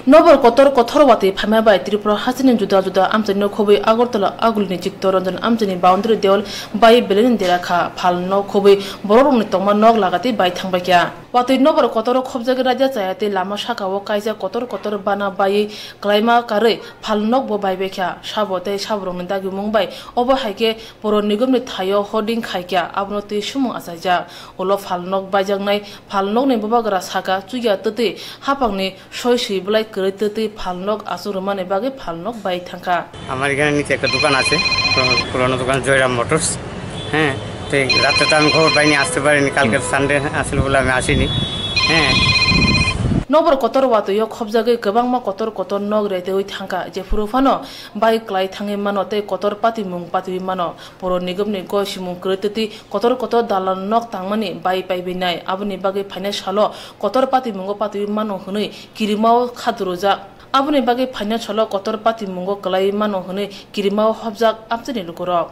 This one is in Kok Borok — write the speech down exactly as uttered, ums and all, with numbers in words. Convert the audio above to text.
Nobor kotor kotor watwi phaima bai Tripura hasteni juda juda amchaino khobwi Agartala Agulini Chittoranjan amchaini boundary dewal bai beleni dera kha. Phalno khobwi bororokni tongma nok lagatwi bai thangbaikha. Watwi nobor kotoro khobjagwi raida chaya tei lama sakao kaijak kotor kotor bana baiwi klaima karwi phalnokbo baibaikha. Sabo tei saborokni dagimung bai obo hai khe Puro Nigomni thaio hoarding khaikha, abono twi sumung achaijak. Ulo phalnok baijaknai phalnokni bubagra saka chuya twtwi haphangni soi swi bwlai kwrwi twtwi phalnok achuk rwmani bagwi phalnok bai thangkha. আমার এখানে নিচে একটা দোকান আছে, পুরো-, পুরোনো দোকান জয়রাম মোটরস। হ্যাঁ, তো এই রাত্রে তো আমি খবর পাইনি, আসতে পারিনি, কালকে তো সানডে আসলে বলে আমি আসিনি। হ্যাঁ। Nobor kotor watwi o khobjagwi kwbangma kotor kotor nok redewi thangkha, jephuru phano bai klai thangwi mano tei kotor patimung patiwi mano. Puro Nigomni goi simung kwrwi twtwi kotor kotor dalan nok tangmani bai paibainai. Aboni bagwi phainai salo kotor patimungo patiwi mano hwnwi kirimao khadurujak. Aboni bagwi phainai salo kotor patimungo kwlaiwi mano hwnwi kirimao hopjak amchaini lukurok.